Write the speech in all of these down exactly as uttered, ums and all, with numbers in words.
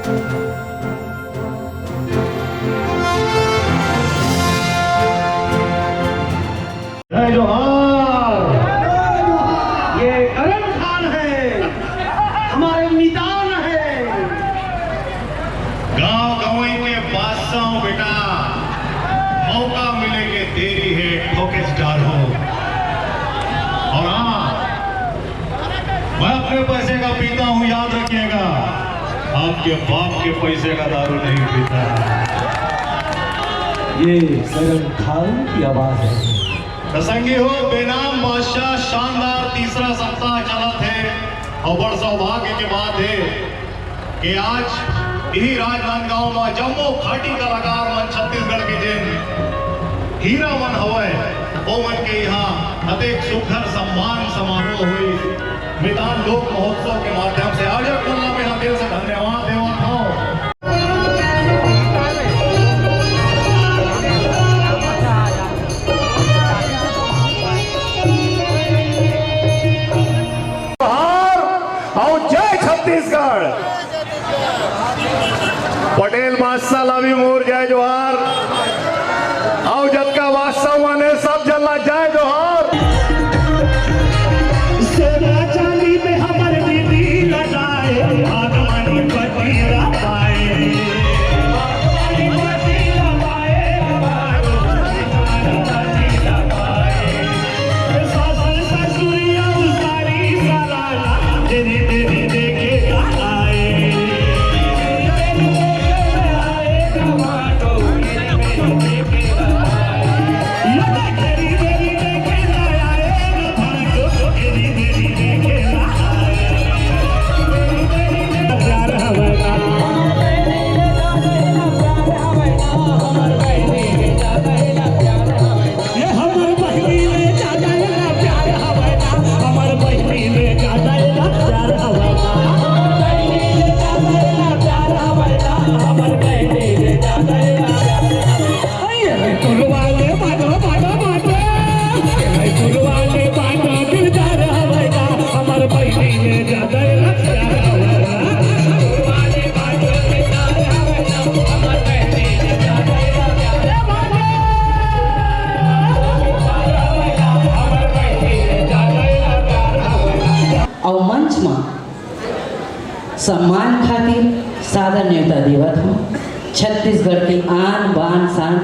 जय जोहार। ये करण खान है, हमारे मितान है। गांव गंवई के बादशाह बेटा, मौका मिले के देरी है, ठोके डालो। और हाँ, मैं अपने पैसे का पीता हूँ, याद रखिएगा, आपके बाप के पैसे का दारू नहीं पीता। ये करण खान की आवाज है। प्रसंगी हो, बेनाम बादशाह, शानदार तीसरा सप्ताह चलत हे और बड़ सौभाग्य के बात हे कि आज इही राजनांदगांव म जम्मो खाटी कलाकार मन छत्तीसगढ़ के जेन हीरा मन हवय, ओ मन के यहाँ अतेक सुघर सम्मान समारोह होइस। मितान लोक महोत्सव के माध्यम से आयोजक मन ला मैं दिल से धन्यवाद देवत हौं। जोहार अउ जय छत्तीसगढ़। पटेल बादशाह ला भी मोर जय जोहार। अउ जतका बादशाह मन हे, सब झन ला जय जोहार। सोना चांदी में हमर दीदी लदाए, आदमनी पतीला पाए। आदमनी पतीला पाए, आदमनी पतीला पाए। सासर ससुरिया उसारी सालाना, तेरी तेरी देखे आए। अउ मंच म सम्मान खातिर सादर नेवता देवत हौं। छत्तीसगढ़ के आन बान शान,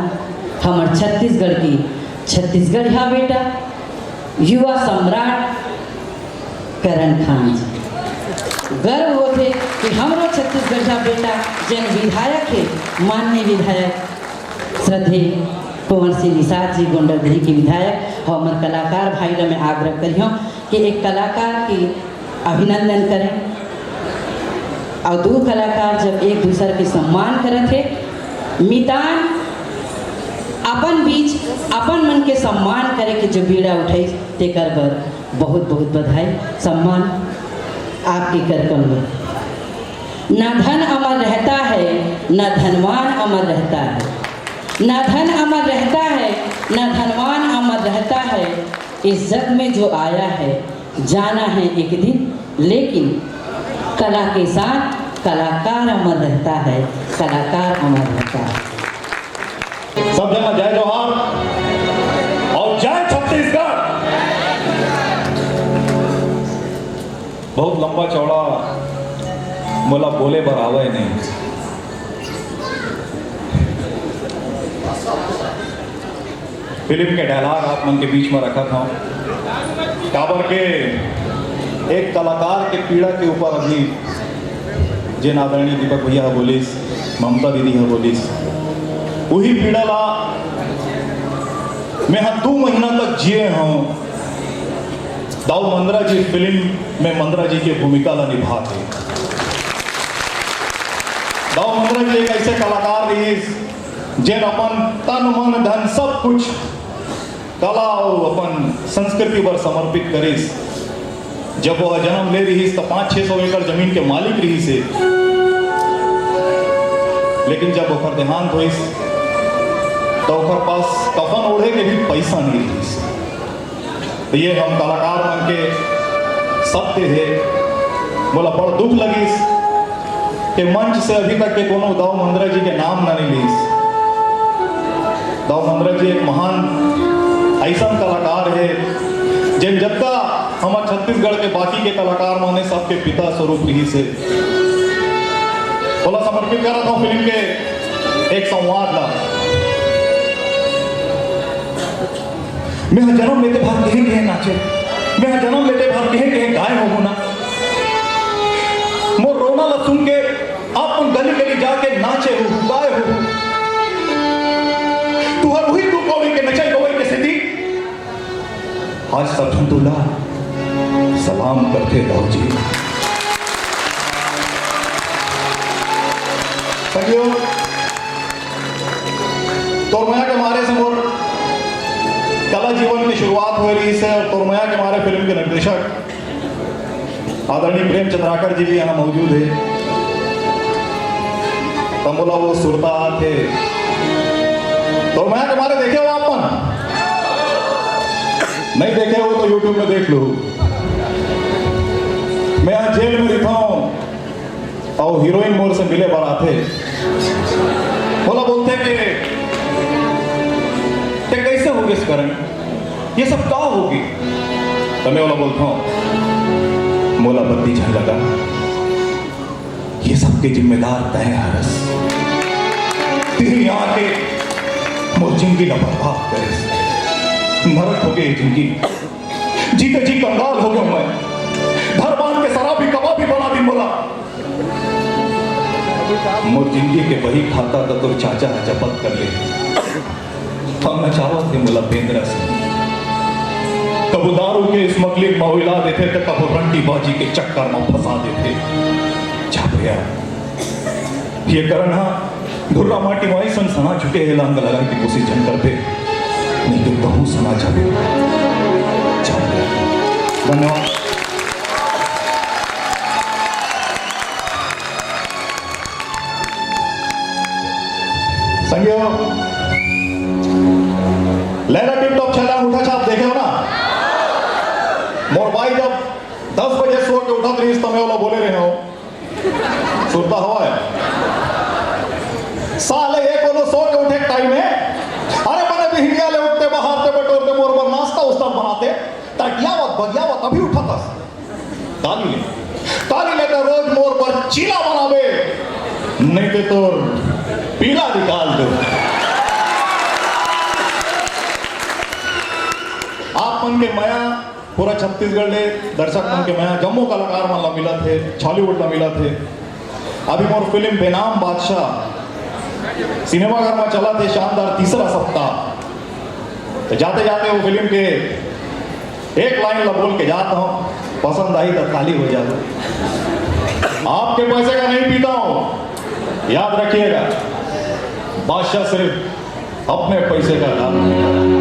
हमर छत्तीसगढ़ के छत्तीसगढ़िया बेटा, युवा सम्राट करण खान जी। गर्व होथे कि हमरो छत्तीसगढ़िया बेटा, जेन विधायक हे, माननीय विधायक श्रद्धेय कुंवर सिंह निषाद जी, गोंडरदेही के विधायक, अउ हमर कलाकार भाई ला मैं आग्रह करिहौं कि एक कलाकार के अभिनंदन करें। अउ दू कलाकार जब एक दूसर के सम्मान करत हे, मितान अपन बीच अपन मन के सम्मान करे के जो बीड़ा उठाइस, तेकर बर बहुत बहुत बधाई, सम्मान आपके कार्यक्रम में। ना धन अमर रहता है, ना धनवान अमर रहता है। ना धन अमर रहता है, ना धनवान अमर रहता है। इस जग में जो आया है, जाना है एक दिन, लेकिन कला के साथ कलाकार अमर रहता है, कलाकार अमर रहता है। सब झन ला जय जोहार अउ जय छत्तीसगढ़। बहुत लंबा चौड़ा मोला बोले बर आवय नहीं। फिल्म के dialogue आप मन के बीच में रखत हौं, काबर के एक कलाकार के पीड़ा के ऊपर अभी जेन आदरणीय दीपक भैया ह बोलिस, ममता दीदी ह बोलिस, उही पीड़ा ला मैं ह दू महीना तक जिए हौं। दाऊ मंदरा जी फिल्म में मंदरा जी के भूमिका ला निभा के। दाऊ मंदरा जी एक ऐसे कलाकार रिहिस, जेन अपन तन, मन, धन, सब कुछ कला अउ अपन संस्कृति बर समर्पित करिस। जब वो जन्म ले रिहिस, त पाँच छह सौ एकड़ जमीन के मालिक रिहिस हे, लेकिन जब ओकर देहांत होइस, त ओकर पास कफन ओढ़े के भी पैसा नहीं रिहिस। त ये हम कलाकार मन के सत्य हे। मोला बड़ दुख लगिस। के मंच से अभी तक के कोनो दाऊ मंदरा जी के नाम ना नहीं लीस। दाऊ मंदरा जी एक महान ऐसन कलाकार हे, जेन जतका हमर छत्तीसगढ़ के बाकी के कलाकार मन हे, सबके पिता स्वरूप रिहिस हे। ओला समर्पित करत हूँ फिल्म के एक संवाद ला। मैं ह जनम लेते भर केहे केहे नाचे, मैं ह जनम लेते भर केहे केहे गाय होहूँ ना। मोर रोना ला सुन के आप मन गली गली जाके नाचे हो, गाय हो। तुहर उही दू कौड़ी के नचई गवई के सेती आज सब झन तोला सलाम करथे दाऊ जी। संगियो, तोर मया के मारे से मोर कला जीवन की शुरुआत होय रहिस हे अउ तोर मया के मारे फिल्म के निर्देशक आदरणीय प्रेम चंद्राकर जी भी यहाँ मौजूद हे। त मोला वो सुरता आथे। तोर मया के मारे देखे हो आप मन? नहीं देखे हो तो YouTube में देख लो। मैं यहाँ जेल में रहिथंव अउ हीरोइन मोर से मिले बर आथे। मोला बोलथे कि ते कैसे हो गे करण, ये सब का होगे? त मैं ओला बोलथंव, मोला बत्ती झन लगा, ये सब के जिम्मेदार तैं हरस। तें यहाँ के मोर जिंदगी ला बर्बाद करेस। नरक हो गे ये जिंदगी। जीते जी कंगाल हो गेंव मैं। घर बांध के शराबी कबाबी बना दिन मोला। मोर जिंदगी के बही खाता त तोर चाचा ह जपत कर ले। हम नचावत हे मोला बेंदरा से। कभू दारू के स्मगलिंग म उइला देथे त कभू रंडी बाजी के चक्कर म फंसा देथे। जा भैया, ये करण हा धुर्रा माटी म अइसन सना चुके हे, लांग लगाए के कोशिश झन करबे, नहीं तो कहूँ सना जाबे। जा भैया, धन्यवाद। संगियो, लैला टिप टॉप छल्ला अंगूठा छाप देखे हो ना? मोर बाई जब दस बजे सो के उठत रहिस त मैं ओला बोले रहे हो, सुरता हवय? साले ये कोनो सो के उठे के टाइम हे? अरे मने बिहनिया ले उठते, बहारते, बटोरते, मोर बर नाश्ता उस्ता बनाते, तटियावत बगियावत अभी उठत हस। ताली ले, ताली ले त रोज मोर बर चीला बनाबे, नहीं ते तोर पीला निकाल दो। आप मन के मया पूरा छत्तीसगढ़ ले दर्शक मन के मया जम्मो कलाकार मन ला मिलत हे, छॉलीवुड ला मिलत हे। अभी मोर फिल्म बेनाम बादशाह सिनेमाघर में चलत हे, शानदार तीसरा सप्ताह। तो जाते जाते वो फिल्म के एक लाइन ला बोल के जाता हूँ, पसंद आई तो ताली हो जाए। आपके पैसे का नहीं पीता हूँ, याद रखिएगा, बादशाह सिर्फ अपने पैसे का दारू पीता है।